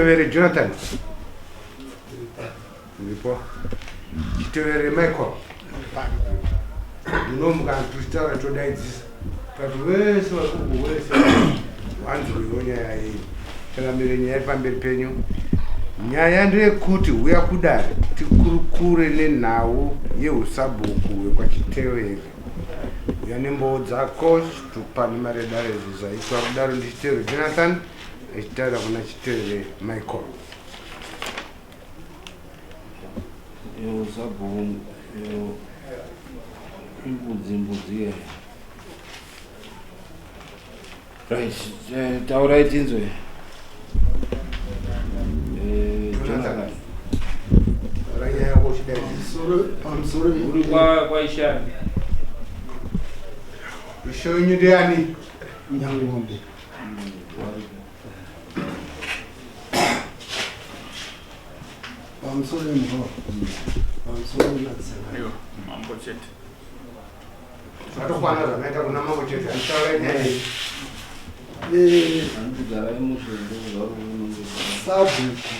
Chitevere Jonathan. Ndipo. Chitevere Michael. Ndinomuka tichitaura todaidzisa. But vese vari kuguwese vanzwiwo nyaya iyi. Changamire nyaya iri pamberi penyu. Nyaya ndeyekuti huya kudare tikurukure nenhau yehusabhuku hwekwaChitevere. Huya nembowo dzako chitupa nemari yedare izvi zvaitwa kudaro ndiChitevere Jonathan achitaura kuna Chitevere Michael. Yo sabhuku yo imbudzi imbudzi ye. Right, eh, taurai tinzwe. Eh, Jonathan. Taura nyaya yako uchidai. Pamusoro pamusoro Uri kwa kwa Ishani. Ishe wenyu ndiani? Nyangombe. Pamusoro yemhoro. Pamusoro yemadzimai. Mambo chete. Zvatokwana zvamaita kuna mambo chete. Taura nyaya iyi. Eh, Anogarai mushe ndozvauri kunongedza. Sabhuku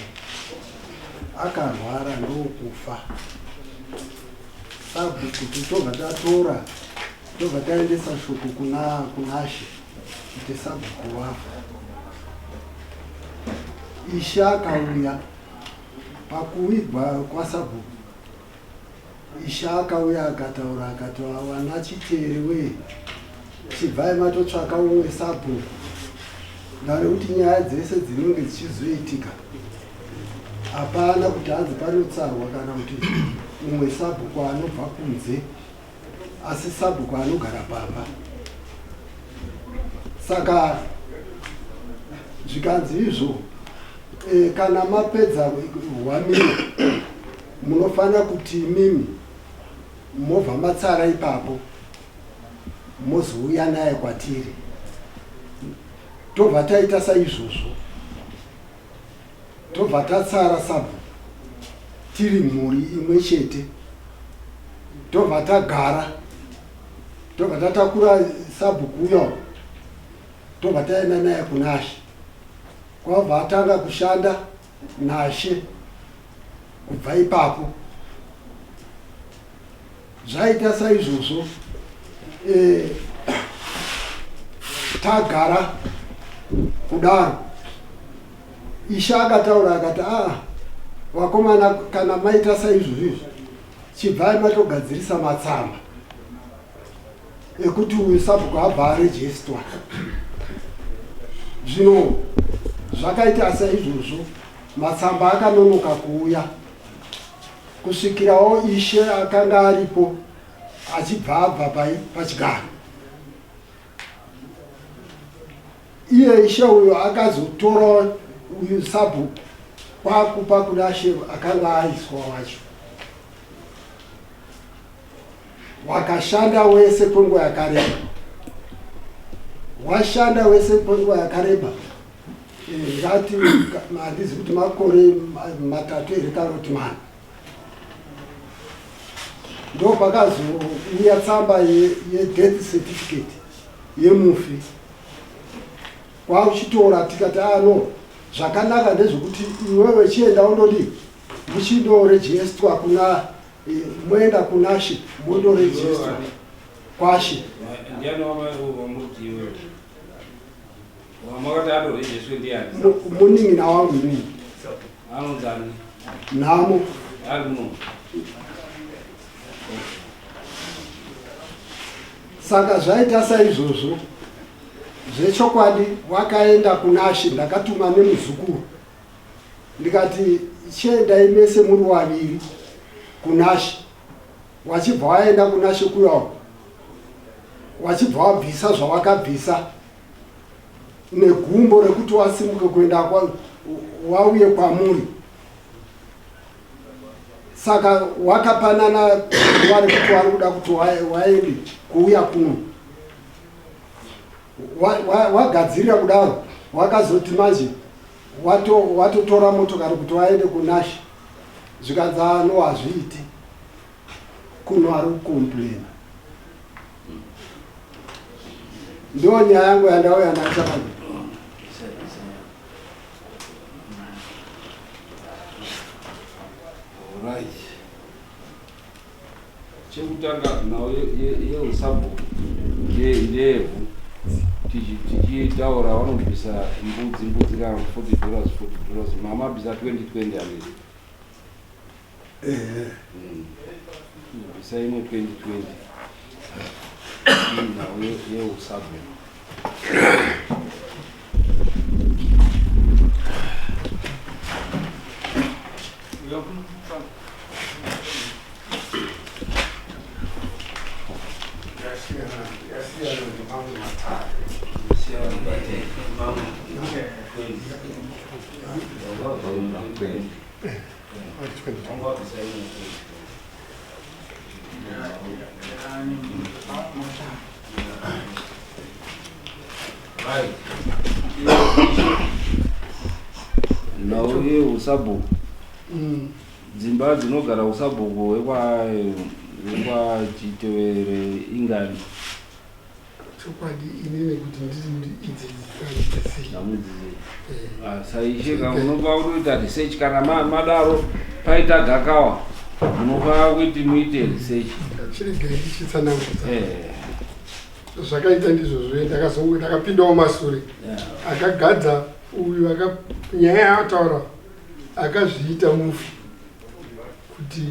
akarwara ndokufa. Sabhuku tobva tatora tobva taendesa shoko kuna kunashe kuti sabhuku wafa. Ishe akauya pakuwigwa kwasabhuku. Ishe akauya akataura akati wana Chitere wee chibvai matotsvaka umwe sabhuku ndarekuti nyaya dzese dzinenge dzichizoitika hapana kuti hanzi panotsarwa kana kuti umwe sabhuku anobva kunze asi sabhuku anogara pamba saka zvikanzi izvo e, kana mapedza hwamino munofanira kuti imimi mobva matsara ipapo mozouya naye kwatiri tobva taita saizvozvo tobva tatsara sabhuku tiri mhuri imwe chete tobva tagara tobva tatakura sabhuku uyo tobva taenda naye kunashe kwabva atanga kushanda nashe kubva ipapo zvaita saizvozvo e, tagara kudaro ishe akataura akati aa ah, vakomana kana maita saizvozvo izvi chibvai matogadzirisa matsamba ekuti uyu sabhuku abva arejestwa zvino zvakaita saizvozvo matsamba akanonoka kuuya kusvikirawo ishe akanga aripo achibva abva pachigaro iye ishe uyo akazotora uyu sabhuku kwakupa kuna she akanga aiswa wacho wakashanda wese kwenguva yakareba washanda wese kwenguva yakareba eh, ngati handizi kuti makore matatu here kana kuti mana ndo pakazouya tsamba yedeath certificate yemufi kwakuchitora tikati ano ah, zvakanaka ndezvekuti iwewe chienda undodii muchindorejestwa kuna moenda kunashe mondorejistwa kwashe munin'ina wangu inini nhamo saka zvaita saizvozvo zvechokwadi wakaenda kunashe ndakatuma nemuzukuru ndikati chiendai mese muri waviri kunashe wachibva waenda kunashe kuya wachibva wabvisa zvawakabvisa negumbo rekuti wasimuke kuenda wauye kwamuri saka wakapanana zuva rekuti wari kuda kuti waende kuuya kuno wagadzirira wa, wa kudaro wakazoti manje watotora wato motokari kuti waende kunash zvikanzi ano hazviiti kuno ari kukomplena ndo nyaya yangu yandauya nayo chakadii. Right. Chekutanga nhau yeusabhuku ndeyevhu. Tichitaura vanobvisa mbudzi mbudzi kana 40 dollars 40 dollars mama bvisa 2020 amiri. Ehe. Bvisa imwe 2020. Iyi nhau yeusabhuku. Yasiyana nemamwe matare. Nhau yeusabhuku Dzimba dzinogara usabhuku hwekwaChitewere ingani? Chokwadi inini kuti ndiri idzi handidzizivi. Hamudzizivi. Ah, saishe ka unopa kutoita research kana madaro paita gakawa munofanira kuti muite research. Chiregai ndichitsanangudza. Zvakaita ndizvozvo ndakazongo ndakapindawo masure. Akagadza uyu aka nyaya yaataura akazviita mufi kuti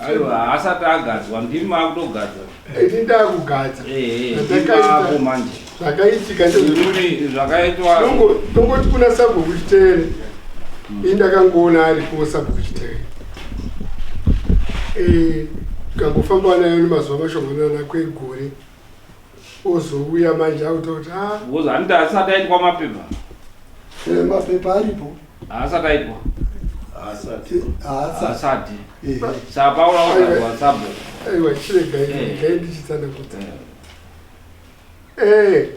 aiwa haasati agadzwa ndimi makutogadza ini ndakugadza ndakaita manje zvakaitika ndezvekuti zvakaitwa tongoti kuna sabhuku chitere ini ndakangoona aripo sabhuku chitere eh, kangofamba nayo nemazuva mashomanana kwegore ozouya manje akuta kuti ah. Because hanti asati aitwa mapepa. Eh, mapepa aripo. Haasati aitwa. Haasati. Haasati. Saka paura wakazwa sabo. Aiwa chirega regai ndichitsanangudza. Eh.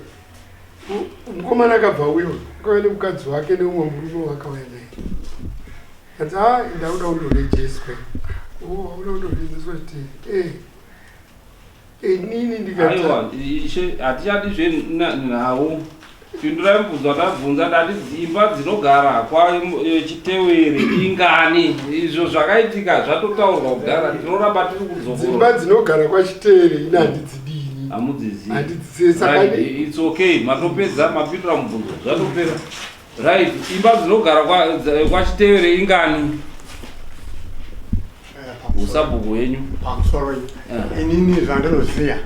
Mukomana akabva uyo akauya nemukadzi wake neumwe murume wakauya naye. Kanzi ah ndakuda kundorejeswe. Oh, auda kundorejeswa chii? Eh. Inini ndikati Aiwa, ishe hatichadi zvenhau. Pindurai mubvunzo watabvunza ndati dzimba dzinogara kwa Chitewere ingani? Izvo zvakaitika zvatotaurwa kudhara tinoramba tiri dzimba kudzokorora. dzinogara kwaChitewere ini handidzidini. Hamudzizivi. Handidzizivi saka Right, ini it's okay. Matopedza mapindura mubvunzo. Zvatopera. Right, imba dzinogara kwaChitewere ingani? Usabhuku wenyu. Pamusoro inini zvandinoziva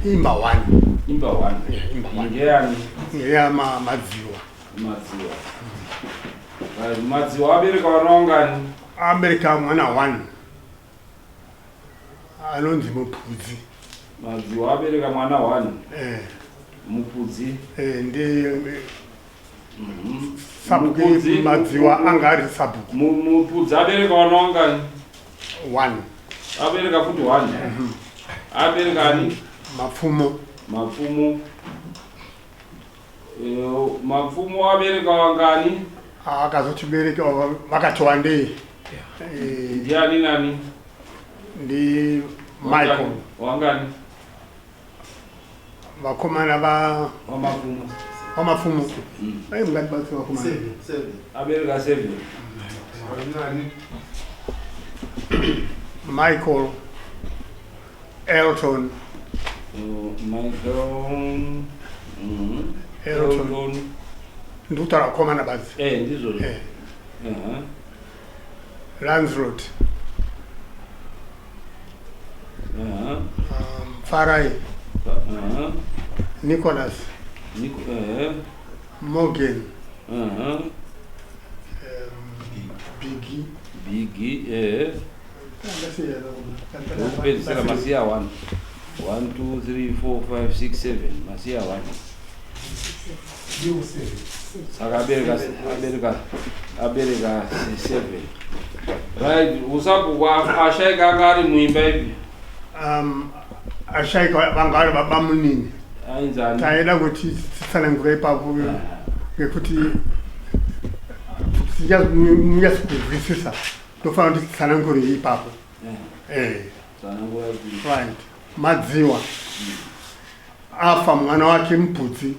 imba one. Imba one. Imba one. Ndeyani? Ndeya Madziwa. Madziwa. Right, Madziwa abereka vana vangani? Abereka mwana one. Anonzi Mupudzi. Madziwa abereka mwana one. Eh. Mupudzi. Eh, ndi sabhuku Madziwa anga ari sabhuku. Mupudzi abereka vana vangani? One. Abereka futi one. Abereka ani? Mapfumo. Mapfumo. Mapfumo abereka vangani? Akazotibereka vakati wandei. Ndiani nani? Ndi Michael. Wangani? Vakomana va Vamapfumo. Vamapfumo. Ai mungatibatsira vakomana. 7. Abereka 7. Nani? Michael, Elton. Michael. Elton. Elton. Ndikutaura vakomana badzi. Eh, ndizvozvo. Eh. Lancelot. Farai. Nicholas. Morgan. Biggie. Biggie, eh. Ndokupedzisira masiya 1. 1 2 3 4 5 6 7 masiya 1. Saka abereka abereka abereka 7. Right, usabhuku ashaika anga ari muimba ipi? Ashaika vanga vari baba munini. Ainzani? Taida kuti titsanangure ipapo ngekuti munyatso kunzwisisa tofanira kuti titsanangure ipapo. Tsanangura kuti. Right. Madziwa afa mwana wake Mupudzi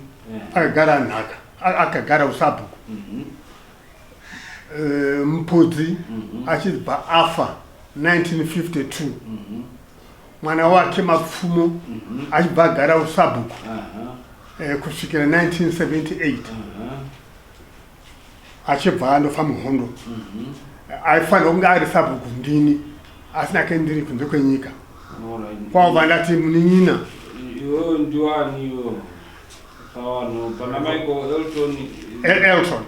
akagara nhaka akagara usabhuku. Mupudzi achibva afa 1952, mwana wake Mapfumo achibva agara usabhuku kusvikira 1978, achibva andofa muhondo. Aifanira kunge ari sabhuku ndini, asina ke ndiri kunze kwenyika. Kwabva ndati munin'ina. Iwewe ndiwani iwewe pavanhu pana Michael, Elton? Elton.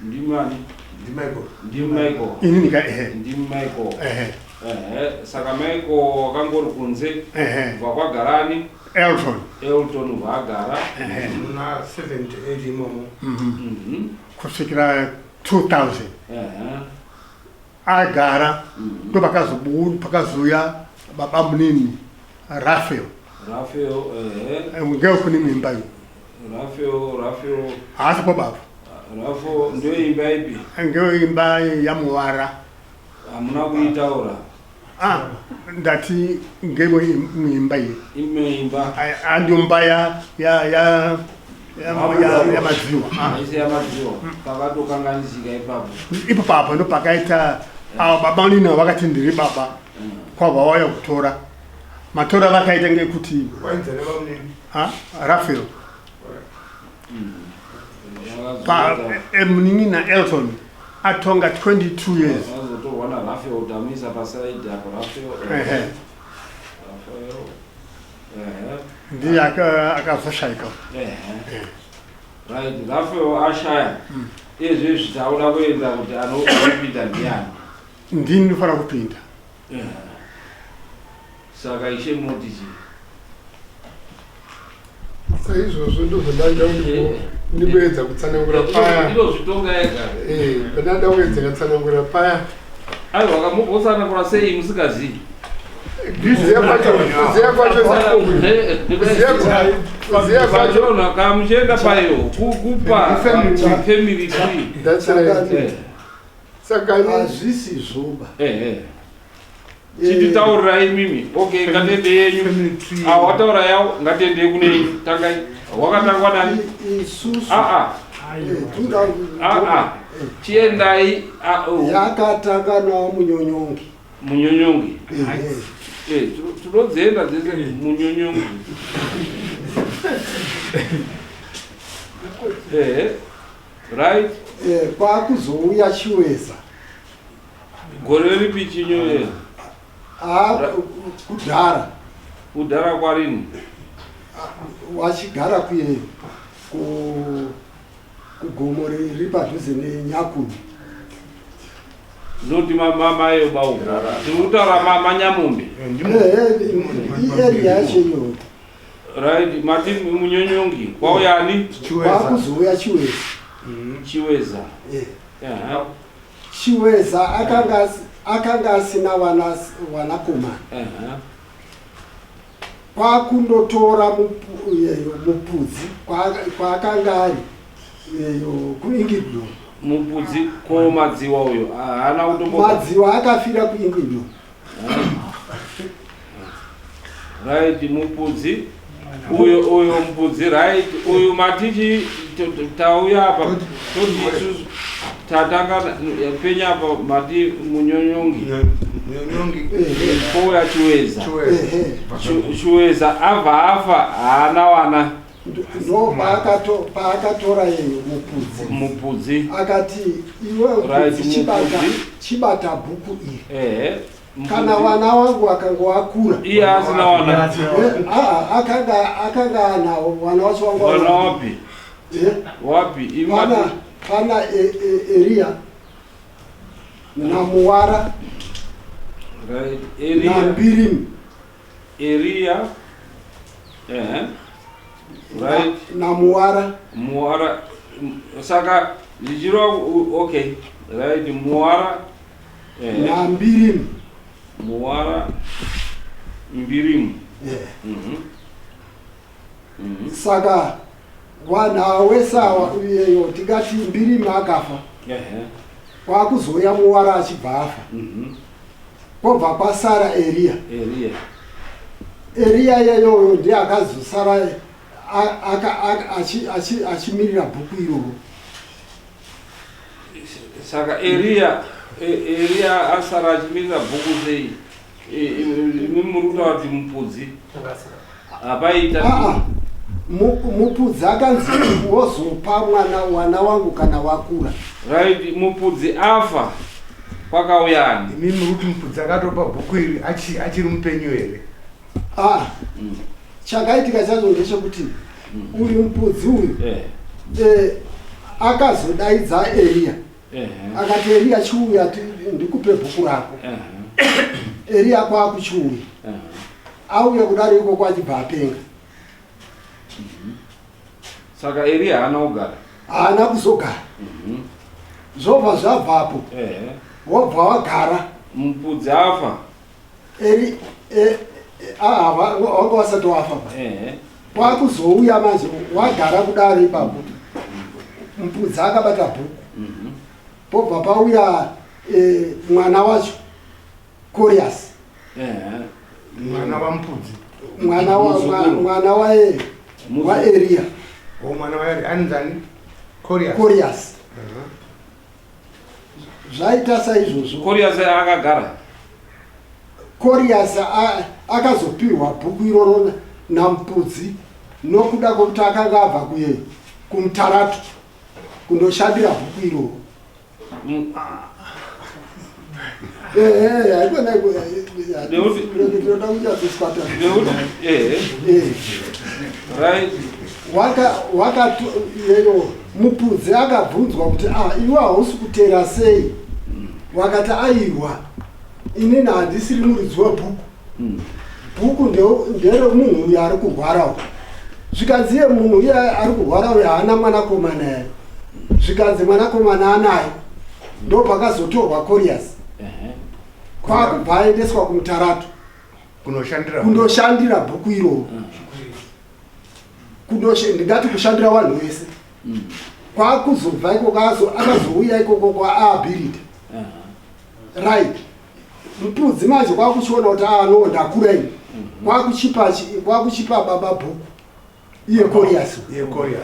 Ndimani? NdiMichael. NdiMichael. Ini nika, ehe. NdiMichael. Ehe. Ehe, saka Michael wakangori kunze. Ehe. Kubva kwagarani? Elton. Elton bvaagara. Ehe. Muna 78 imomo. Kusvikira 2000. Agara, ndo pakazouya baba munini Rafael. Rafael, ehe. Ngekune imba iyo. Rafael, Rafael. Haasi kwa baba. Rafael ndio imba ipi? Ngeimba yaMuwara. Hamuna kuitaura. Ah, ndati ngeimwe imba iyi. Imwe imba. Andiumba yaMadziwa. Ah. Aisi yaMadziwa, pakatokanganisika ipapo. Ipo papo ndo pakaita avo baba munini vakati ndiri baba, kwabva wauya kutora matora vakaita ngekuti Wainza nevamunini. Ha, Rafael pa munin'ina Elton atonga 22 years. Azotorwa naRafael, tamuisa pasaidi apo Rafael. Ehe. Rafael, ehe. Ndiye akazoshaika. Ehe, right, Rafael ashaya. Izvezvi tauda kuenda kuti anopinda ndiani? Ndini ndinofanira kupinda. Ehe. Saka ishe moti chii? Saizvozvo ndozvandanda ndikuedza kutsanangura paya. Ndinozvitonga ega. Pandanda kuedza kutsanangura paya. Aiwa, kamugotsanangura sei musingazivi? Kuziya kwacho kuziya kwacho. Ona, kamuchienda payo kupa Family tree. family tree. That's right. Saka Hazvisi zvoba. Ehe, chititaurirai imimi. Okay, ngatende yenyu. Family tree. Ah, wataura yawo, ngatende kune yenyu. Tangai, wakatangwa nani? Isusu Aa. Aa, chiendai. Ah, oh. Yakatanga nawo Munyonyongi. Munyonyongi. Ehe. Tinodzienda dzese. Munyonyongi, ehe, right. Kwakuzouya Chiweza. Gore ripi chinyoyo? Ah, kudhara. Kudhara kwarini? Wachigara kuye kugomo riri padhuze neNyakuni. Noti mamayo bau tiri kutaura maNyamombe. Iarea yacho iyoyo. Right, mati Munyonyongi, kwauyani? Kwakuzouya Chiweza. Chiweza. Chiweza akanga asina vana vanakomana. Kwakundotora yeyo Mupudzi kwaakanga ari yeyo kuIngidlo. Mupudzi ko Madziwa uyo haana kutombo? Madziwa akafira kuIngidlo. Right, Mupudzi uyo, uyo Mupudzi, right. Uyu matichi tauya apa toti isusu tatanga penya apa mati Munyonyongi. Munyonyongi. Kouya Chiweza. Chiweza. Chiweza abva afa, haana wana. Ndo paakatora yeyo Mupudzi. Mupudzi. Akati, iwe Mupudzi, chibata, Mupudzi. chibata bhuku iri. Kana Mupudzi. vana wangu vakanga vakura. Iye asina wana. Akanga anawo vana wacho wanga. Wana wapi? Wapi? Pana pana Eria naMuwara. Right, Eria. NaMbirimi. Eria, ehe, right. NaMuwara. Muwara. Saka zvichireva okay, right, Muwara, ehe. NaMbirimi. Muwara, Mbirimu. Saka vanhu wesawa iyeyo tingati Mbirimi akafa, kwakuzouya Muwara achibva afa, kwobva kwasara Eriya. Eria. Eriya iyeyoyo ndiye akazosara achimirira bhuku iroro. Saka Eriya Eriya asara achimirira bhuku sei? Imi muri kutaura kuti mupudzi hapaita. Ah, ah. Mupudzi akanzi wozopa mwana wana wangu kana wakura. Right, mupudzi afa kwakauyani? Imi muri kuti mupudzi akatopa bhuku iri achiri mupenyu here? Ah. Chakaitika chacho ndechekuti uyu mupudzi uyu eh, akazodaidza Eriya akati Eriya chiuya ndikupe bhuku rako. Eriya kwakuchiuya auya kudaro ikoko achibva apenga. Saka Eriya haana kugara, haana kuzogara. Zvobva zvabvapo wobva wagara. Mupudzi afa. Eri wanga wasati wafa pa kwakuzouya manje wagara kudaro ipapo mupudzi akabata bhuku pobva pauya mwana wacho Corias mwana wamupudzi mwana mwana waEria mwana waEria anonzani Corias Corias zvaita saizvozvo. Corias akagara. Corias akazopihwa bhuku iroro naMupudzi nokuda kwekuti akanga abva kuye kumutaratu kundoshandira bhuku iroro. Haikona tinoda kunyatsoswata. Right. Waka iyeyo Mupudzi akabvunzwa kuti ah, iwe hausi kutera sei? Wakati aiwa, inini handisiri muridzi webhuku. Bhuku nderemunhu uyo ari kurwara uyu. Zvikanzi iye munhu uye ari kurwara uyu haana mwanakomana here? Zvikanzi mwanakomana anaye. Ndopakazotorwa Corias kwakubva aendeswa kumutaratu kundoshandira bhuku iroro. Ndingati kushandira vanhu vese. Kwakuzobva ikoko akazouya ikoko kwaabhirida. Right. Mupudzi manje kwakuchiona kuti ah no ndakura ini. Kwakuchipa baba bhuku. Iye Corias. Iye Corias.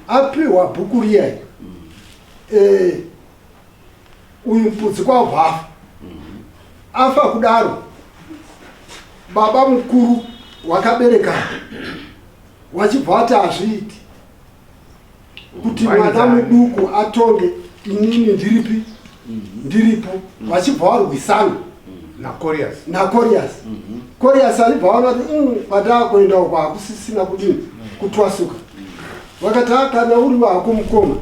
Apiwa bhuku riya. Uyu mupudzi kwabva afa. Afa kudaro baba mukuru wakabereka wachibva wati hazviiti kuti mwana muduku atonge inini ndiripi ndiripo. Vachibva varwisana naCorias. naCorias. Corias achibva vaona kuti kwataakuenda uko hakusisina kudini kutwasuka. Vakati kana uri wako mukoma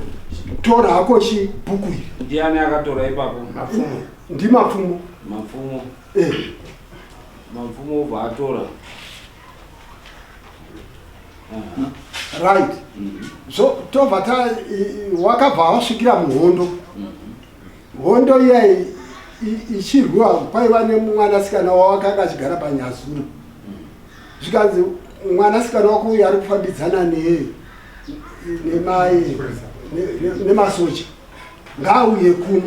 tora hako chibhuku iri. Ndiani akatora ipapo? Mapfumo. NdiMapfumo. Mapfumo. Mapfumo obva atora. Right. So tobva ta wakabva wasvikira muhondo. Hondo iya ichirwiwa kwaiva nemwanasikana wawakanga achigara panyazura. Zvikanzi mwanasikana wako uyu ari kufambidzana nemasoja ngaauye kuno.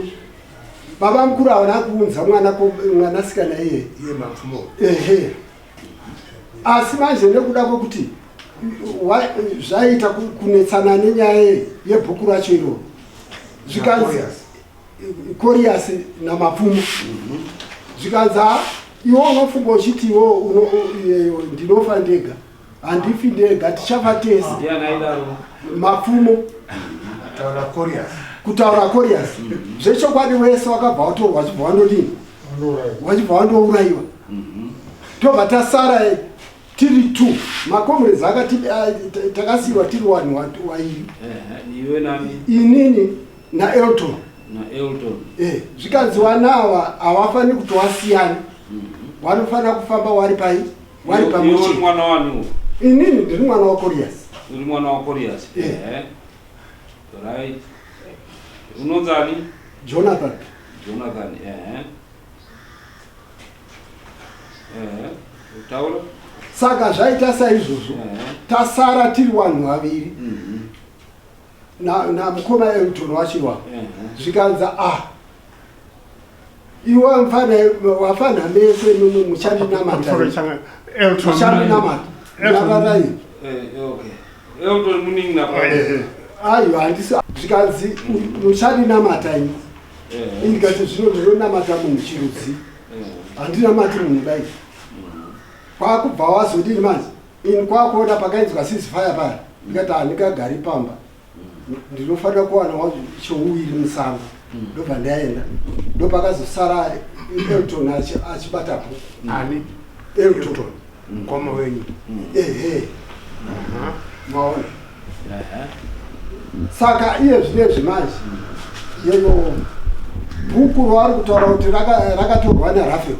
Baba mukuru havana kuunza mwanasikana iye. Iye Mapfumo. Ehe. Asi manje nekuda kwekuti zvaita kunetsana nenyaya yebhuku racho iroro. Zvikanzi Corias naMapfumo. Zvikanzi iwe unofunga uchiti iwe ndinofa ndega. Handifi ndega, tichafa tese. Mapfumo. Kutaura Corias. Kutaura Corias. Zvechokwadi wese wakabva watorwa wachibva wandodini? Wachibva wandourayiwa. Tobva tasara tiri 2. Makomrades akati takasiyiwa tiri vanhu wairi. Iwe nani? Inini naElton. NaElton. Zvikanzi vana ava havafaniri kuti wasiyane. Vanofanira kufamba wari pai? Wari pamwe chete. Uri mwana wani? Inini ndiri mwana waCorias. Uri mwana waCorias. Right. Unonzani? Jonathan. Jonathan, Taura. Saka zvaita saizvozvo. Tasara tiri vanhu vaviri. Na mukoma Elton wachiwa. Zvikanzi iwe wafana mese muchandinamata. Elton. Muchandinamata. Navarai. Okay. Elton munin'ina. Aiwa, handisi. Zvikanzi muchadinamata ini. Ini ndikati zvino ndinonamata munhu chirudzi, handinamati munhu dai. Kwakubva wazodini manje? Ini kwakuona pakainzwa ceasefire paya, ndikati handingagari pamba, ndinofanira kuwana chouviri musango. Ndobva ndaenda, ndopakazosara Elton achibata bhuku. Ani? Elton. Mukoma wenyu? Ehe, maona. Saka iye zvinezvi manje yeyo bhuku ravari kutaura kuti rakatorwa naRafael,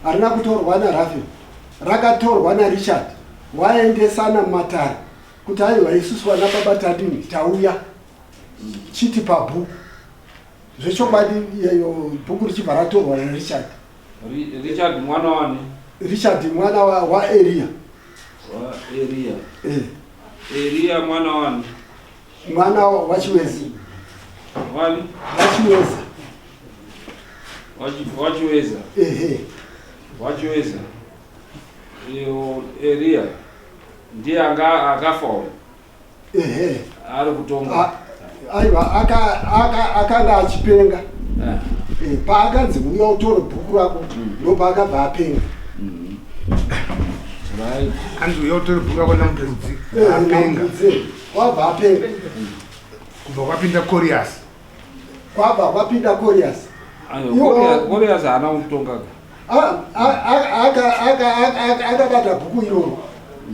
harina kutorwa naRafael, rakatorwa naRichard. Waendesana mumatare kuti aiwa, isusu vana baba tadini, tauya chiti pabhuku zvechokwadi. Iyeyo bhuku richibva ratorwa naRichard. Richard mwana wani? Richard mwana waEria. WaEria. Eh. Eria mwana wani? Mwana waChiwezi. Wani? WaChiweza. WaChiweza. Ehe. WaChiweza. Iyo Eria ndiye anga akafa uyu? Ehe. Ari kutonga? Aiwa, akanga achipenga. Paakanzi uya utore bhuku rako, ndopaakabva apenga. Right. Anzi uya utore bhuku rako naMupudzi. Eh, apenga. Namupudzi, wabva apenga. Kubva kwapinda Corias. Kwabva kwapinda Corias. Ayo, Corias haana kutonga ka. Akabata bhuku iroro,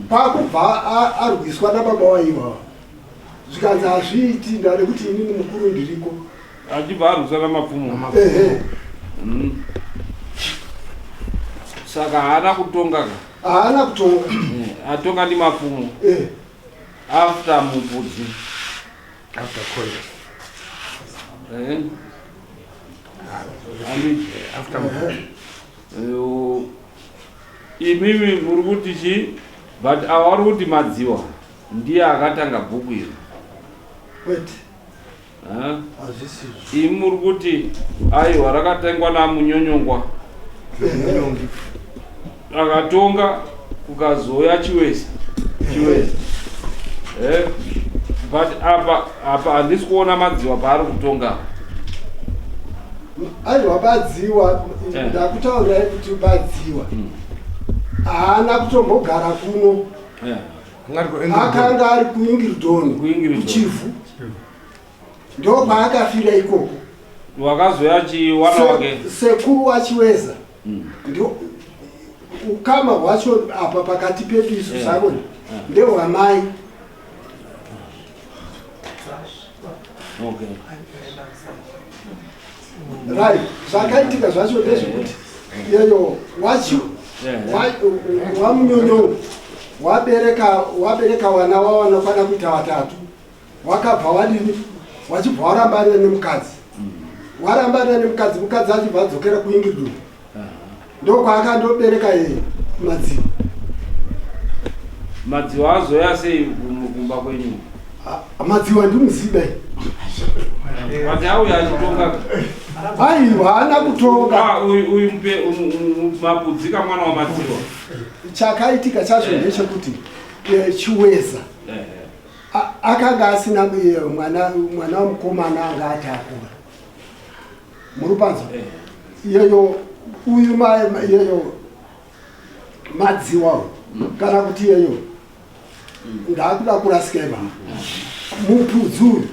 kwakubva arwiswa nababa waiwawa, zvikanzi hazviiti, ndade kuti inini mukuru ndiriko. Achibva arwiswa naMapfumo. Ehe. Saka haana kutonga ka. Haana kutonga. Atonga ndi Mapfumo. Eh. After Mupudzi. After Corias. Eh. Andi After Mupudzi. Imimi muri kuti chi, but ava vari kuti Madziwa ndiye akatanga bhuku iri. Kwete. Ah? Hazvisizvo. Imi muri kuti aiwa, rakatangwa naMunyonyongwa. Munyongi. Akatonga, kukazoya Chiweza. Chiweza, but apa handisi kuona Madziwa paari kutonga. Aiwa, Badziwa, ndakutaurirai kuti Badziwa haana kutombogara kuno. Angari kuEngland. Akanga ari kuIngildon. KuIngildon. KuChivhu, ndo paakafira ikoko. Wakazoya chiwana wake. Sekuru waChiweza, ndio ukama hwacho apa pakati pedu isu. Sakoni ndehwamai. Right, zvakaitika zvacho ndezvekuti iyeyo wachi waMunyonyo wabereka wana wawanokwana kuita vatatu. Wakabva wadini, wachibva warambana nemukadzi, warambana nemukadzi, mukadzi achibva adzokera kuIngildon, ndokwaakandobereka yeye Madziwa. Madziwa azoya sei kumba kwenyu? Ah, Madziwa ndimuziba. But auya achitonga? Aiwa, haana kutonga. Ah, uyu Mapudzi kamwana waMadziwa. Chakaitika chacho ndechekuti Chiweza akanga asina mwana wamukomana anga ati akura muri panzo. Iyeyo uyu iyeyo Madziwa uyu, kana kuti iyeyo ndakuda kurasika iva Mupudzi uyu,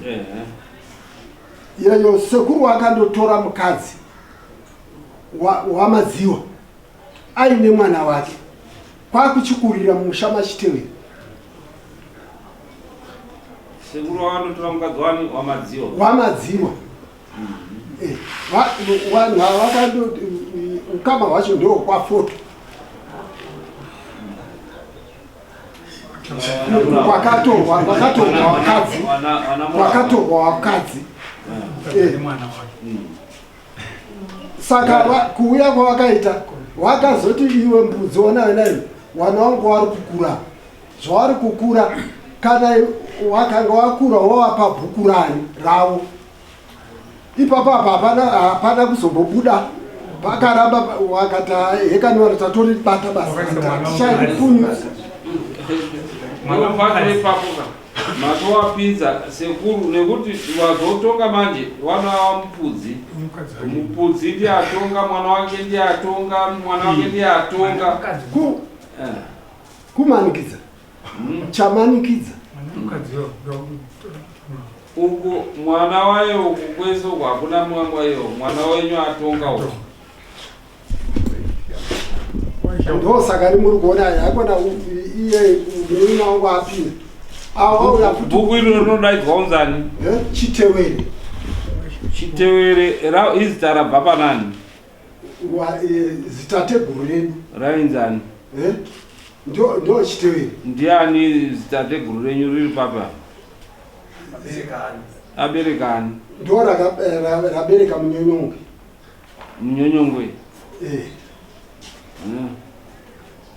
iyeyo sekuru wakandotora mukadzi waMadziwa aine mwana wake, kwakuchikurira mumusha maChiteweri. Sekuru wakandotora mukadzi wani? WaMadziwa? WaMadziwa. Vanhu ava vakando ukama hwacho ndokwafoto kwakatorwa vakadzi, kwakatorwa vakadzi. Saka kuuya kwavakaita, wakazoti iwe Mbudzi, ona wena, wana wangu wari kukura zvavari kukura, kana wakanga wakura wawapa bhuku rani ravo. Ipapo apa hapana kuzombobuda, pakaramba wakati hekani tatoribata basa, tichakupunyusa. Mwana ipapo ka. Matowapinza sekuru nekuti wazotonga manje wana wamupudzi. Mupudzi ndiye atonga mwana wake ndiye atonga mwana wake ndiye atonga. Ku kumanikidza. Chamanikidza. Uku mwana wayo uku kwese uku hakuna mwana wayo mwana wenyu atonga uku. Ndosaka ni muri kuona yakona iye munin'ina wangu apinda awauya futi. Bhuku iro rinodaidzwa kunzani? Chitewere. Chitewere izita rabva panani? Zitateguru redu. Rainzani? Ndo Chitewere. Ndiani zitateguru renyu riri papa? Aberekani. Ndo rabereka Munyonyongwe. Munyonyongwe.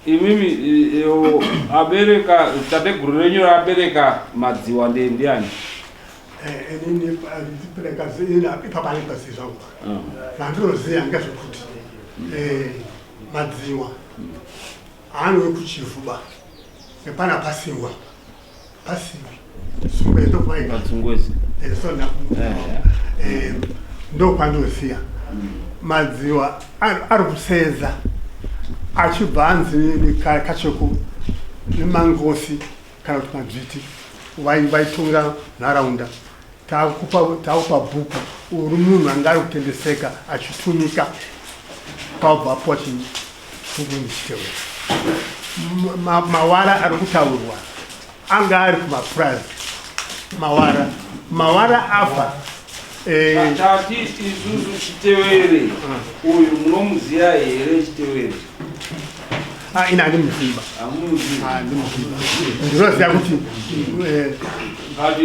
Imimi abereka tateguru renyu rabereka Madziwa ndiani? Inini ipapa andipazivi zvangu. Zvandinoziva ngezvekuti Madziwa haanove kuChivhu nepana pasingwa pasivi Patsungwezi. Ndokwandoziya Madziwa ari kuseza achibva anzi Kacheko nemangosi kana kuti madzviti vaitonga nharaunda, takupa bhuku, uri munhu anga ari kutendeseka achitumika, kwabva apuwa chibhuku ndichitewera. Mawara ari kutaurwa anga ari kumapurazi. Mawara afa. Tati isusu Chitewere uyu munomuziya here Chitewere? Ah, ina handimuziva. Hamuzivi. Handimuziva. Ndinoziva kuti But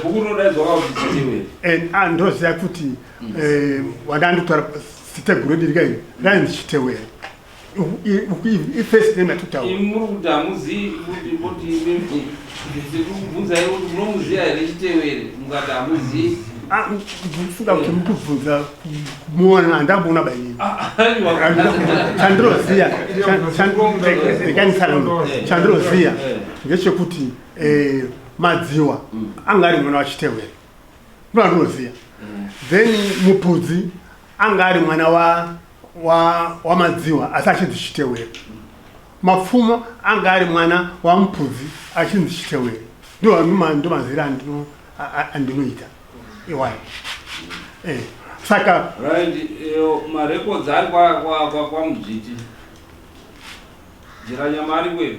bhuku rinodaidzwa kuti Chitewere. Ndinoziva kuti wandanditaura ziteguru redu rikai rainzi Chitewere. Ifirst name yatutaura. Imi muri kuti hamuzivi, kuti imimi ndikubvunzai kuti munomuziva here Chitewere, mukati hamuzivi. Ndifunga kuti mukubvunza kumuona, handamboona bainini. Chandinoziya, chandinoziya ngechekuti Madziwa anga ari mwana waChitewere, ndo andinoziya. Then Mupudzi anga ari mwana waMadziwa asi achinzi Chitewere. Mapfumo anga ari mwana waMupudzi achinzi Chitewere. Ndo mazira andinoita iwayo. Saka Right, marecords ari kwaMudzviti. Jiranyama ari kwedu.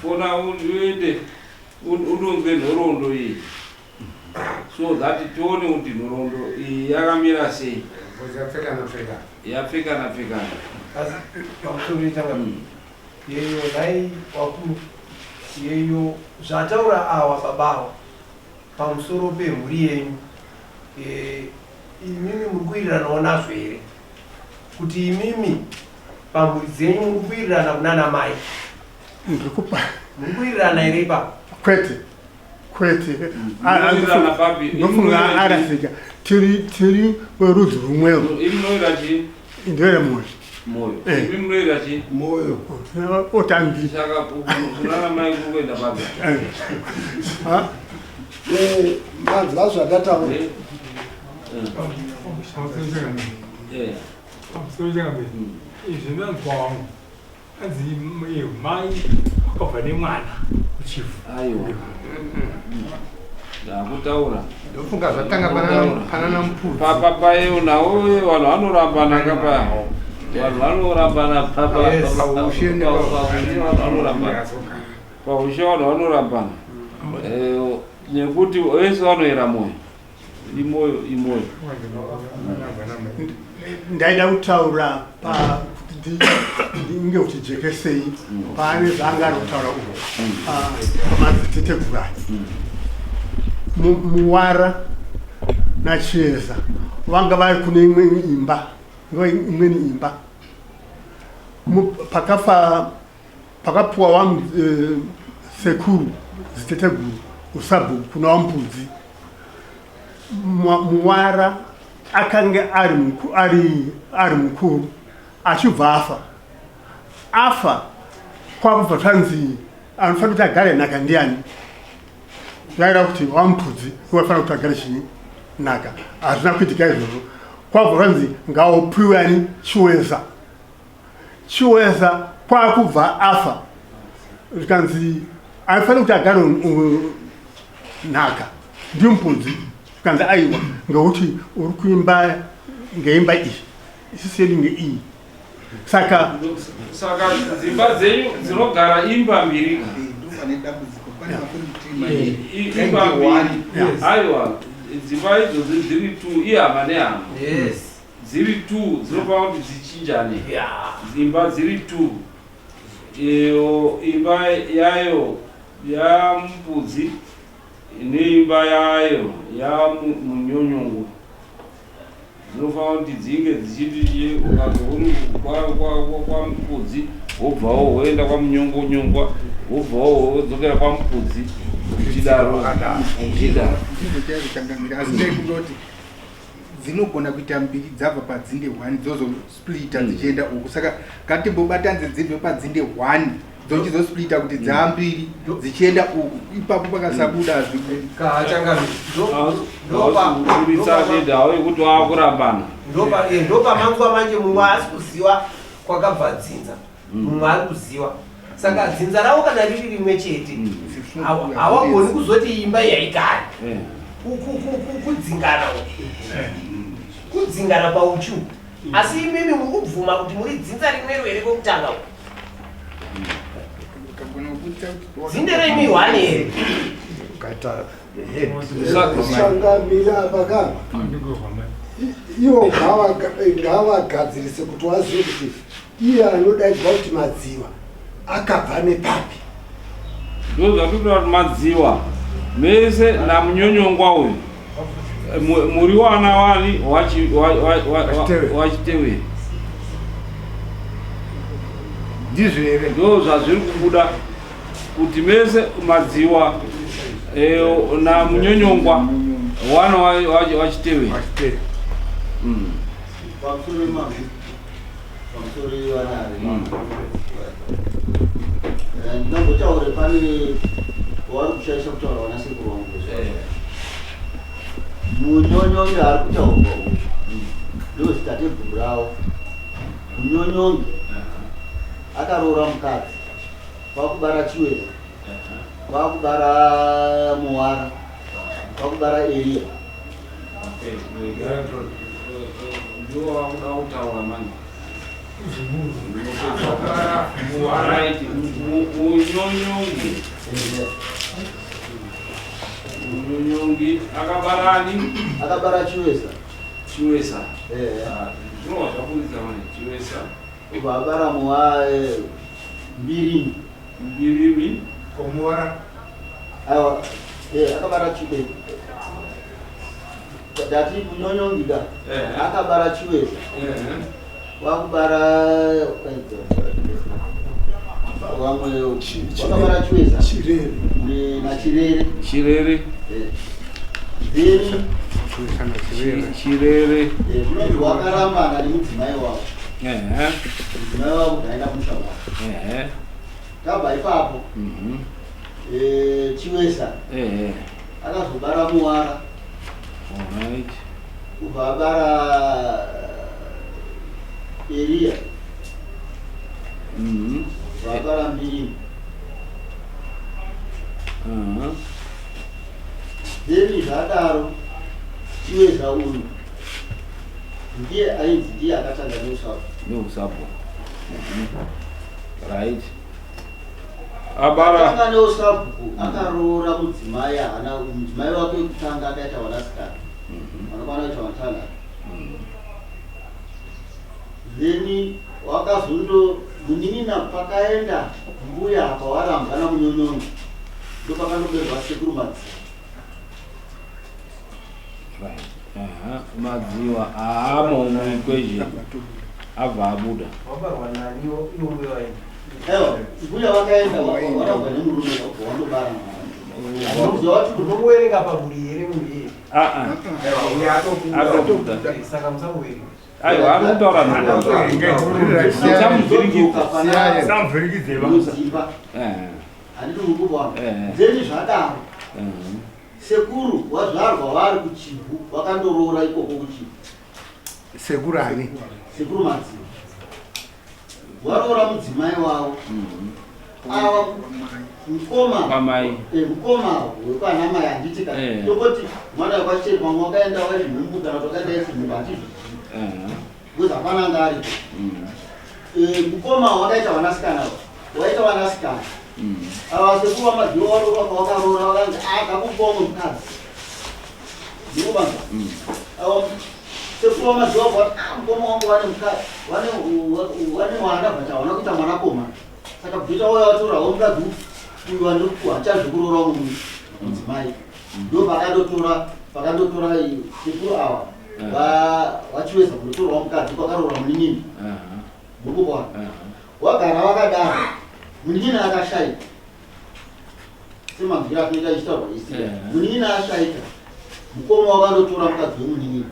Fona uende unonzwe nhoroondo iyi so that tione kuti nhoroondo iyi yakamira sei. Yapfekana pfekana. Yapfekana pfekana. Asi pamusoro changamire, yeyo nhai wakuru, yeyo zvataura awa babawa pamusoro pemhuri yenyu, imimi muri kuwiriranawo nazvo here, kuti imimi pamhuri dzenyu muri kuwirirana kunana mai? Ndiri kupa. Muri kuwirirana here ipapo? Kwete, kwete. Munowirirana papi? Ndofunga arasika. Tiri werudzi rumwewo. Imi munoyera chii? Ndere Moyo. Moyo. Imi munoyera chii? Moyo. Otangi. Saka kunana mai kuri kuenda papi? Ha? Manzwa zvandataura. Pamusoro changamire, izvi ndanzwa wangu anzi mai wakabva nemwana kuChivhu. Aiwa, ndakutaura. Ndofunga zvatanga panana Mupudzi. Papapayo nawo vanhu vanorambana kapa, vanhu vanorambana. Paushe. Paushe vanhu vanorambana, paushe vanhu vanorambana nekuti vese vanoyera Moyo, imoyo imoyo. Ndaida kutaura pa kuti ndinge kuti jekesei pane zvaanga ari kutaura uko pamadziteteguru aya. Muwara naChieza vanga vari kune imweni imba, imweni imba. Pakafa pakapuwa wa sekuru ziteteguru usabhuku kuna waMupudzi. Muwara akange ari mukuru achibva afa. Afa kwakubva zvanzi Anofanira kuti agare nhaka ndiani? Zvaira kuti wamupudzi wafanira kuti agare chinyi nhaka. Hazvina kuitika izvozvo. Kwabva kwanzi ngaupiwe ani Chiweza. Chiweza kwakubva afa. Zvikanzi anofanira kuti agare nhaka ndimupudzi. Zvikanzi aiwa ngekuti uri kuimba ngeimba iyi isusu yedu ngeiyi. Saka saka dzimba dzenyu dzinogara imba mbiri imba mbiri aiwa dzimba idzodzi dziri two ihama nehama yes dziri two dzinofanira kuti dzichinjane dzimba dziri two iyo imba yayo yamupudzi neimba yayo yamunyonyongo Dzinofanira kuti dzinge dzichiti ukange uri kwaMupudzi wobvawo woenda kwaMunyongonyongwa wobvawo wodzokera kwaMupudzi zvichidaro zvichidaro. Ndizvo chaizvo changamire asi ndai kundoti dzinogona kuita mbiri dzabva padzinde one dzozosplita dzichienda uku saka ngatimbobatanidze dzibve padzinde one dzochizosplita kuti dzaambiri dzichienda uku ipapo pakasabuda hazvibudi kahachangamire yekuti wakurambana ndopamanzwa manje mumwe haasi kuziva kwakabva dzinza mumwe ari kuziva saka dzinza ravo kana riri rimwe chete hawagoni kuzoti imba yaigara kudzingana kudzingana pauchi uku asi imimi muri kubvuma kuti muri dzinza rimwero here kwekutanga uku Dzinde renyu ihwani here? Changamira apa ka ivo ngavagadzirise kuti wazive kuti iye anodaidzwa kuti madziwa akabva nepapi. Ndozvatinotaura kuti madziwa mese namunyonyongwa uyu muri wana wani wachiteveri ndizvo here ndo zvazviri kubuda kuti mese madziwa eh, na munyonyongwa wana wachiteveri Pamusoro yevanare. Ndinambotaure pane wavari kushaisha kutaura vana sekuru vangu. Munyonyonge ari kutaurwa uyu ndozitateguru ravo. Munyonyonge akaroora mukadzi kwakubara Chiweza, kwakubara Muwara, kwakubara Eriya. Ndiwo wakuda kutaura manje. Right, munyonyongi. Munyonyongi akabarani? Akabara Chiwesa. Chiwesa. Eh. Ah, zvinova zvabudisa manje Chiwesa. Ubva abara muwa eh, Mbirimi. Mbirimi. Komuwara. Aiwa, eh, akabara Chiwesa. Ndati munyonyongi da. Eh. Akabara Chiwesa. Eh. Wakubara vamwe wakabara Chiwesa. Chirere. Na Chirere. Chirere. Eh. Then Chirere. Eh, kunonzi wakarambana nemudzimai wavo. Ehe. Mudzimai wavo ndaenda kumusha kwavo. Ehe. Tabva ipapo. Eh, Chiwesa. Ehe. Akazobara Muwara. Alright. Kubva abara Eriya. Kubva abara Mbirimi. Then zvadaro Chiwesa uyu ndiye ainzi ndiye akatanga neusapo. Neusapo. Right. Abara. Akatanga neusabhuku akaroora mudzimai haana mudzimai wake wekutanga akaita vanasikana vanokwana kuita vatanhatu. Then wakazondo munin'ina pakaenda mbuya apa warambwa namunyonyonyi ndopakandoberwa sekuru Madziwa. Right. Aha. Madziwa aamo muequation. Abva abuda. Wabarwa nani iwo mbuya waenda? Aiwa, mbuya vakaenda warambwa nemurume wabva wandobara mwana. Unomuwerenga pamhuri here munhu iyeye? Ah ah. Atobuda. Saka musamuverenga. Aiwa, ari kutaura nhoroondo. Musamuvhiringidza. Samuvhiringidze. Mudzimba. Eh. Handiti muri kuona? Then zvadaro sekuru wazvarwa vari kuChivhu, vakandoroora ikoko kuChivhu. Sekuru ani? Sekuru Madziva varoora mudzimai wavo ava mukoma. Kwamai. Mukoma wekwana mai, handiti ka? Tongoti mwana wekwaChiteri, pamwe wakaenda wari nhumbu kana kuti wakaenda isi nhumbu, hatizvizivi because hapana anga aripo. Mukoma wakaita vanasikana ava, waita vanasikana ava. Sekuru vaMadziva waroora, kwawakaroora vakanzi akakupa umwe mukadzi, ndikubanza ava. Sekuru vaMadziva vati, "Ah, mukoma wangu vane mukadzi, vane mwana, but havana kuita mwanakomana, saka bvita wauya watorawo mukadzi uyu wandiri hachazve kuroora umwe mudzimai." Ndo pakandotora sekuru ava vachiweza kundotorwa mukadzi kwakaroora munin'ina. Muri kuona? Wagara wakadaro, munin'ina akashaika, semanzwiro atinoita ichitaurwa isi. Munin'ina ashaika, mukoma wakandotora mukadzi wemunin'ina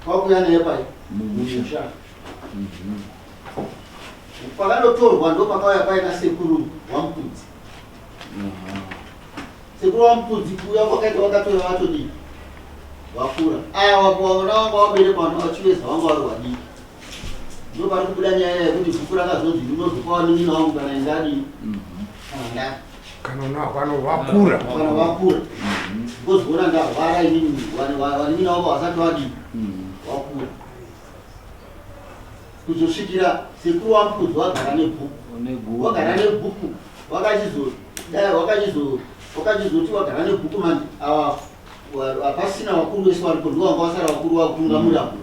kwakuya naye pai mumusha. Pakandotorwa ndo pakauya paina sekuru waMukudzi. Sekuru waMukudzi kuuya kwakaita vakatora vatodii, vakura ava, vana vanga vaberekwa vana vachiweza vanga vari vadiki. Ndo pari kubuda nyaya yekuti bhuku rakazonzi ndinozopa vanin'ina vangu kana ingadii, kana ndafa. Kana unakwana wakura. Kana vakura, ngozoona ndarwara inini, vanin'ina vavo vasati vadii, vakura, kuzosvikira sekuru waMukudzi wagara nebhuku, wagara nebhuku, wakachizodai wakachizoti wagara nebhuku manje ava hapasina vakuru vese varipo, ndo vanga vasara vakuru vakutungamira mhuri.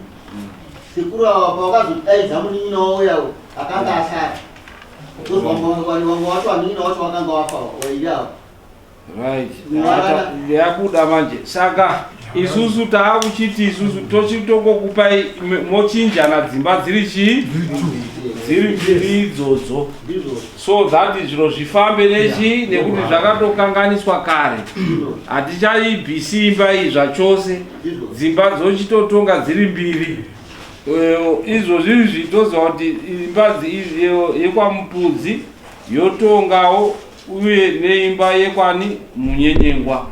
Sekuru ava pavakazodaidza munin'ina wavo yawo akanga asara, vamwe vacho vanin'ina vacho vakanga vafa vairi ava. Right, yakuda manje. Saka isusu taakuchiti isusu tochitokokupai mochinjana dzimba dziri chii, dziri mbiri idzodzo, so that zviro zvifambe nechi, nekuti zvakatokanganiswa kare. Hatichaibvisi imba iyi zvachose, dzimba dzochitotonga dziri mbiri. Izvozvi izvi toziva kuti imba yekwaMupudzi yotongawo uye neimba yekwani Munyenyengwa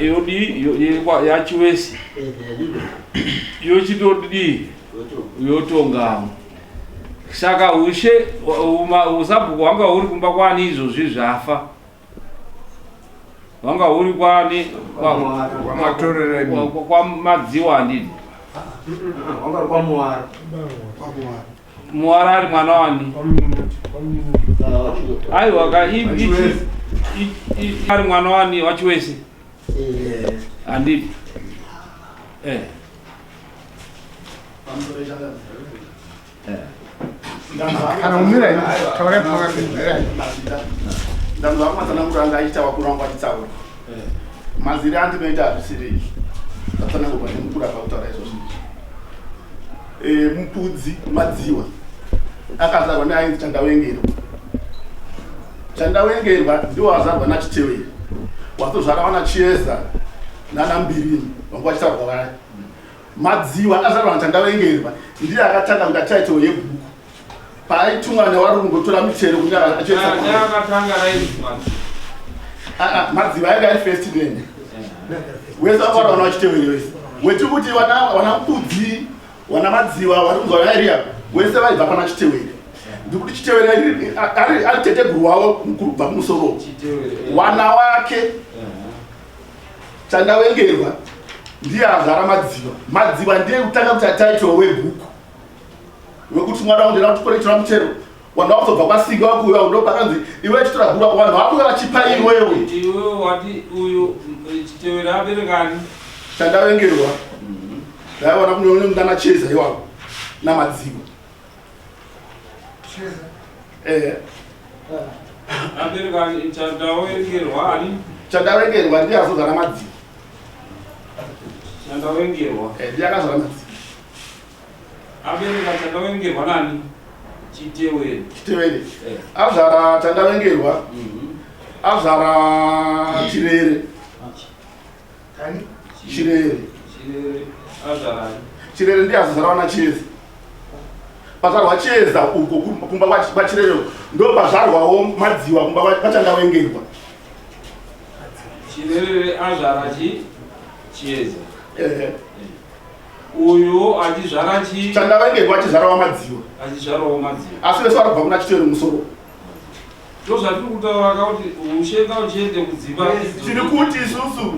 yodii, yaChiwesi yochitodii, yotongawo. Saka ushe usabhuku hwanga huri kumba kwani izvozvi zvafa? Hwanga huri kwani? Kwamatorera. KwaMadziwa, handiti? Wanga uri kwaMuwara. Muwara ari mwana wani? Aiwa ka, ari mwana wani? WaChiwesi, handiti? Kana umirai, taurai pakapedzera. Ndanzwa matsananguro anga achiita vakuru vangu vachitsaura. Maziri andinoita hazvisiri izvo tatsanangurwa nemukuru apa kutaura izvozvo. Mupudzi Madziwa akazarwa neainzi Chandawengerwa. Chandawengerwa ndiwo azarwa naChiteweri, wazozvara wana Chieza nana Mbirini vanga vachitaurwa vaya. Madziwa akazarwa naChandawengerwa ndiye akatanga kuita title yebhuku paaitumwa nevarungu kutora mitero kunyara achiesa. Akatanga rainzi Madziwa. Ah, ah, Madziva ainge ari first name. Wese vakawanda vana vaChiteweri wese weti kuti vana Mupudzi, vana Madziwa vari kunzwa vana Eriya wese vaibva pana Chiteweri. Ndikuti Chiteweri ari teteguru wavo mukuru kubva kumusoro. Wana wake Chandawengerwa ndiye azara Madziva. Madziva ndiye kutanga kuti title webhuku wekuti mwana wangu ndina kuti tora mutero. Vanhu vakuzobva kwasinga vakuuya, ndo pakanzi iwe chitora bhuku rako, vanhu vakuuya vachipa iwewe. Iwe wati uyu Chiteweri aberekani? Chandawengerwa ndaiona kunana Cheza iwavo naMadziva. Aberekani Chandawengerwa ani? Chandawengerwa ndiye azozara Madziva. Chandawengerwa. Ndiye akazara Madziva. Abereka Chandawengerwa nani? Chiteweri. Chiteweri azvara Chandawengerwa, azvara Chirere. Chirere. Chirere azvarani? Chirere ndiye azozara vana Chieza. Pazvarwa Chiedza uko kumba kwaChirere ndo pazvarwawo Madziwa kumba kwaChandawengerwa. Chirere azvara chi Chiedza. Uyu achizvara chi Chandawengerwa achizvarawo Madziwa. Achizvarawo Madziwa. Asi vese varikubva kuna Chitero musoro. Ndozvatiri kutaura ka kuti ushe ngauchiende kudzimba. Tiri kuti isusu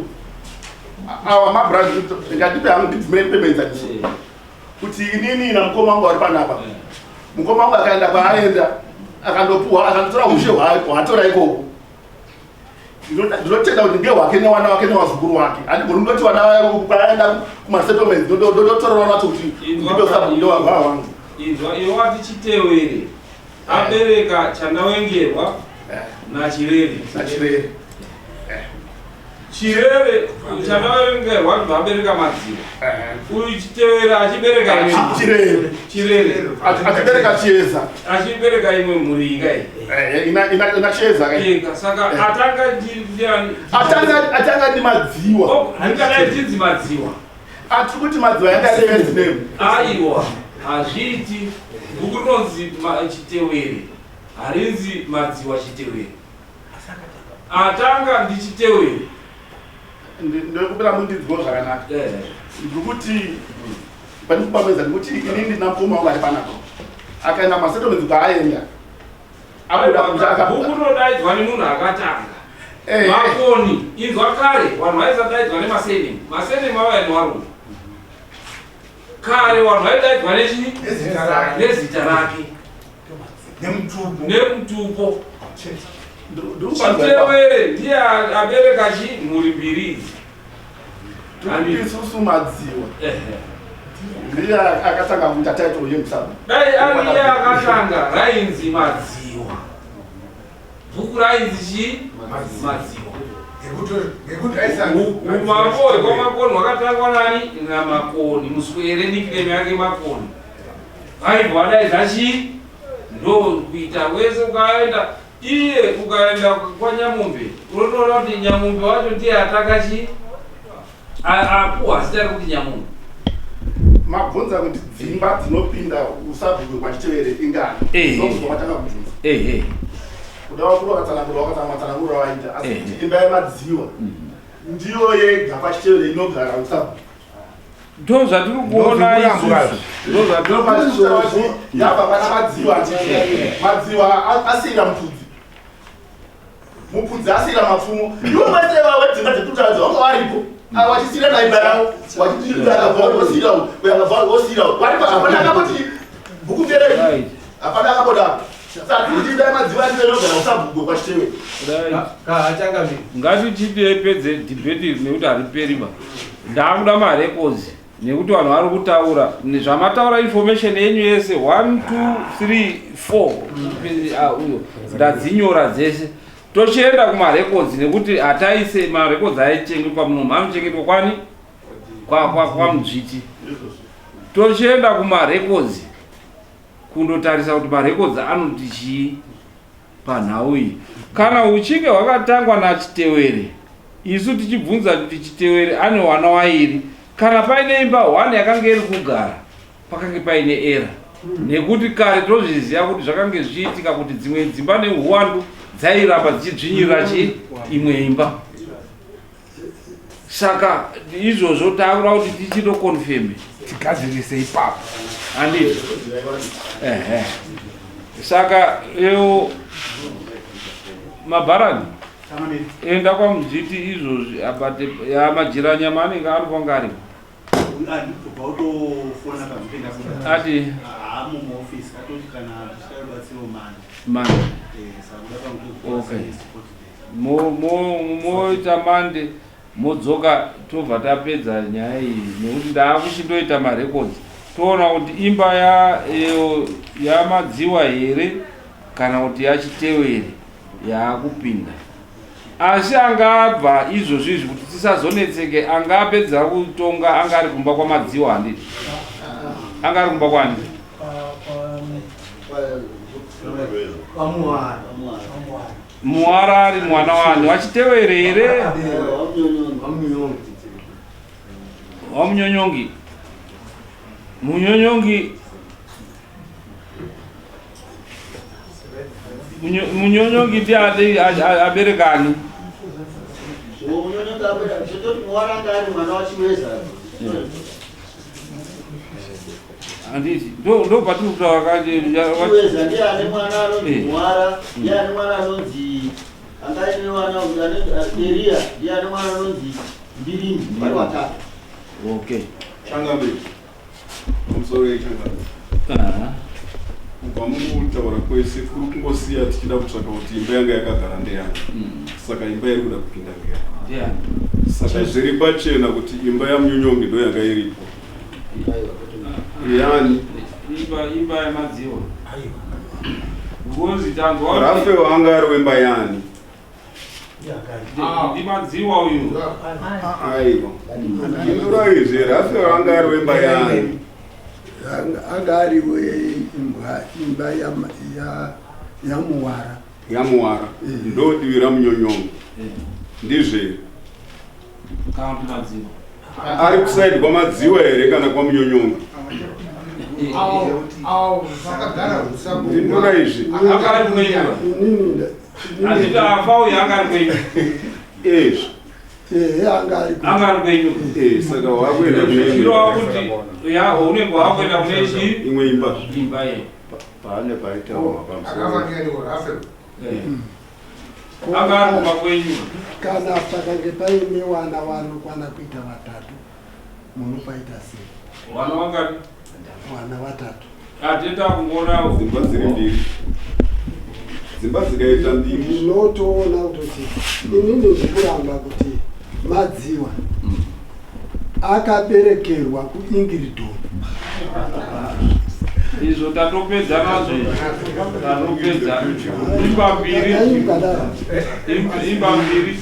awa mabrand ngatipe hangu ndibvumire ndipe muenzaniso. Kuti inini namukoma wangu vari panapa. Mukoma wangu akaenda kwaaenda akandopuwa akandotora ushe hwaatora ikoko. Ndinotenda kuti ndehwake newana wake newazukuru wake. Handigoni kundoti vana kwaaenda kumasettlements ndotorera vana vacho kuti ndipe sabhuku ndewahwa wangu. Inzwa iwe wati Chitewere abereka Chandawengerwa naChirere. NaChirere. Chirere Chandawengerwa ndibva abereka Madziwa. Uyu Chitewere achibereka imwe mhuri. Chirere. Chirere. Achibereka Chiedza. Achibereka imwe mhuri inga iyi. Ina Chiedza ka. Inga saka atanga ndiani? Atanga ndi Madziwa. Oh, handikadai tinzi Madziwa. Atiri kuti Madziwa yanga iri first name. Aiwa, hazviiti. Bhuku rinonzi Chitewere. Harinzi Madziwa Chitewere. Atanga ndiChitewere. Ndokupira mundinzwewo zvakanaka. Ndikuti pane kupamedza ndikuti ini ndina mukoma wangu ari panapa. Akaenda kumasettlements kwaaenda. Abuda kunze akabuda. Bhuku rinodaidzwa nemunhu akatanga. Makoni, inzwa kare vanhu vaisadaidzwa nemasenemu. Masenemu ava nevarungu. Kare vanhu vaidaidzwa nechi? Nezita rake. Nemutupo. Nemutupo. Chitewere ndiye abereka chi mhuri mbiri idzi. Isusu Madziwa. Ndiye akatanga kuita title yemusabu. Dai ari iye akatanga rainzi Madziwa. Bhuku rainzi chi? Madziwa. Umambo hwekwaMakoni hwakatangwa nani? NaMakoni. Muswere nickname yake Makoni. Vaibva vadaidza chi? Ndokuita wese ukaenda iye ukaenda kwaNyamombe unotoona kuti Nyamombe wacho ndiye atanga chi? Apuwa zita rekuti Nyamombe. Mabvunza kuti dzimba dzinopinda usabhuku kwaChitewere ingani? Ndokubva matanga kubvunza. Kuda vakuru vakatsanangura vakatsanangura vaita asi kuti imba yeMadziwa ndiyo yega kwaChitewere inogara usabhuku. Ndo zvatiri kuona isusu. Ndo zvatiri kuona. Yabva pana Madziwa Madziwa asiyira Mupudzi. Mupudzi asiyira Mapfumo. Ivo vese vedzimba dzekutaridza vanga varipo. Ava vachisiyira naimba yavo. Vachiti akabva vosiyira uyu, akabva vosiyira uyu. Varipo hapana akamboti bhuku nderei. Hapana akambodaro. Saka kuti imba yeMadziwa ndiyo inogara usabhuku kwaChitewere. Ngatichitepedze debate iri nekuti hariperi ba. Ndakuda marecords nekuti vanhu vari kutaura zvamataura information yenyu yese 1 2 3 4 uyo ndadzinyora dzese. Tochienda kumarecords nekuti hataise marecords aichengetwa muno anochengetwa kwani kwaMudzviti. Tochienda kumarecords kundotarisa kuti marecords anoti chii panhau iyi. Kana uchinge hwakatangwa naChitewere, isu tichibvunza kuti Chitewere ane wana wairi, kana paine imba 1 yakange iri kugara, pakange paine era. Nekuti kare tozviziva kuti zvakange zvichiitika kuti dzimwe dzimba nehuwandu dzairamba dzichidzvinyirira chi imwe imba. Saka izvozvo takuda kuti tichitokonfeme tigadzirise ipapo. Handiti? Ehe. Saka yo mabharani enda kwaMudzviti izvozvi abate ya majiranyama anenge anofange ariko. Ati mande. Okay. Moita mande modzoka tobva tapedza nyaya iyi nekuti ndaakuchindoita marecords toona kuti imba yaMadziwa here kana kuti yaChitewere yaakupinda. Asi angabva izvozvi izvi kuti tisazonetseke, angapedza kutonga anga ari kumba kwaMadziwa handiti? Anga ari kumba kwani? Muwara ari mwana wani waChitewere here? WaMunyonyongi. Munyonyongi. Munyonyongi ndiani aberekani? Munyonyongi abereka zvototi muwara anga ari mwana waChiweza. Handiti ndo patiri kutaura kanje. Chiweza ndiye ane mwana anonzi Muwara, ndiye ane mwana anonzi anga aine mwana Eria, ndiye ane mwana anonzi Mbirini, vari vatatu. Okay. Changamire. Pamusoro yechangamire. Kubva mukutaura kwese kuri kungosiya tichida kutsvaka kuti imba yanga yakagara ndeyani. Saka imba iri kuda kupinda ndeyani. Saka zviri pachena kuti imba yaMunyonyongi ndo yanga iripo. Yani. Imba imba yaMadziwa. Ngozi tanzwa. Rafe wanga ari wemba yani. NdiMadziwa uyu. Aiwa. Indura izvi Rafe wanga ari wemba yani. Anga ari weimbwa imba yaMuwara. YaMuwara. Ndo divi raMunyonyongo. Ndizve. Kana kuti Madziwa. Ari kuside kwaMadziwa here kana kwaMunyonyongo? Ndindura izvi. Anga ari kunoiwa. Handiti afa uyu anga ari kwenyu. Izvi. Ehe, anga ari Anga ari kwenyu. Saka wakuenda kune imwe. Zvirova kuti ya unenge wakuenda kune chi imwe imba. Imba ye. Pane paitaurwa pamusoro. Anga ari kumba kwenyu. Kana pakange paine wana vanokwana kuita vatatu, munopaita sei? Wana wangani? Wana vatatu. Ateta kungoona dzimba dziri mbiri. Dzimba dzikaita mbiri. Ndinotoona kutoti inini ndikuramba kuti Madziwa akaberekerwa kuIngridon. Izvo tatopedza nazvo izvi. Tatopedza. Imba mbiri. Imba mbiri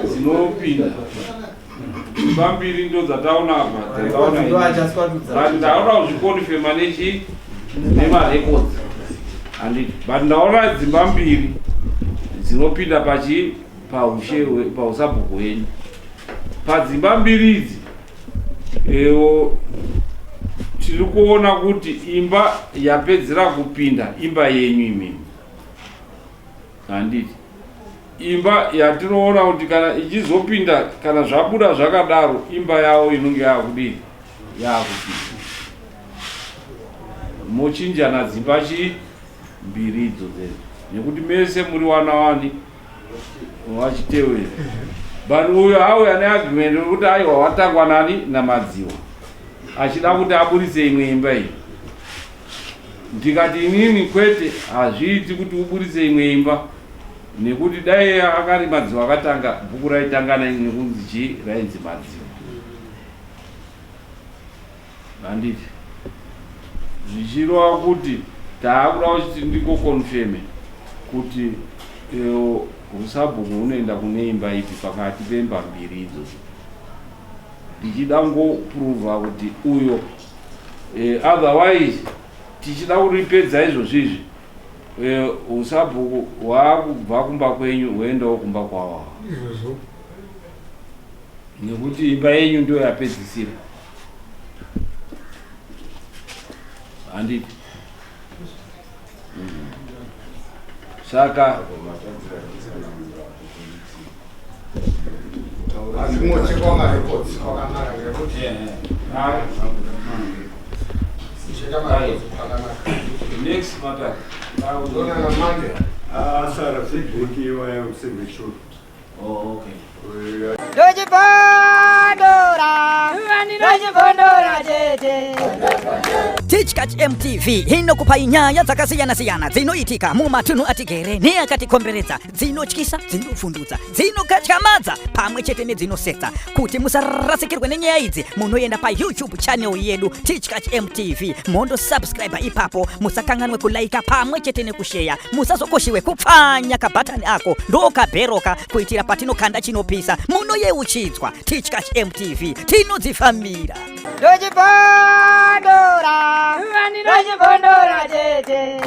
dzinopinda. Imba mbiri ndo dzataona apa. Dzataona idzi. But ndaona kuzvikonfirma nechi nemarecords. Handiti. But ndaona dzimba mbiri dzinopinda pachi paushe pausabhuku hwenyu. Padzimba mbiri idzi ewo tiri kuona kuti imba yapedzera kupinda imba yenyu imimi. Handiti. Imba yatinoona kuti kana ichizopinda kana zvabuda zvakadaro imba yavo inonge yakudii yakupinda. Mochinjana dzimba chi mbiri idzo dzedzo nekuti mese muri wana wani wachitewera. But uyo auya neagreement yekuti aiwa watangwa nani naMadziwa achida kuti aburitse imwe imba iyi. Ndikati inini kwete hazviiti kuti uburitse imwe imba nekuti dai akari Madziwa akatanga bhuku raitanga nekunzi chii rainzi Madziwa. Handiti zvichireva kuti taakuda kuti ndingokonfeme kuti husabhuku hunoenda kune imba ipi pakati pemba mbiri idzodzo. Ndichida ngoprova kuti uyo otherwise tichida kuripedza izvozvi izvi husabhuku hwaakubva kumba kwenyu hwoendawo kumba kwavo. Izvozvo. Nekuti imba yenyu ndiyo yapedzisira. Handiti. Saka Asi mochekwa marecords kwakanaka ngekuti cheka marecords kwakanaka. Next matter. Ndonana Monday. Asara feedback iwaya usebesho. Oh, okay. Ndochibondora, ndochibondora chete. Tichkach MTV inokupai nyaya dzakasiyana-siyana dzinoitika mumatunhu atigere neakatikomberedza, dzinotyisa, dzinovhundutsa, dzinokatyamadza pamwe chete nedzinosetsa. Kuti musarasikirwe nenyaya idzi, munoenda paYouTube channel yedu Tichkach MTV mondo subscribe ipapo. Musakanganwe kulaika pamwe chete nekusheya. Musazokoshiwe kupfanya kabhatani ako ndokabheroka kuitira patinokanda chinopisa munoyeuchidzwa. Tichkach MTV tinodzifambira. Ndochibondora, ndochibondora chete.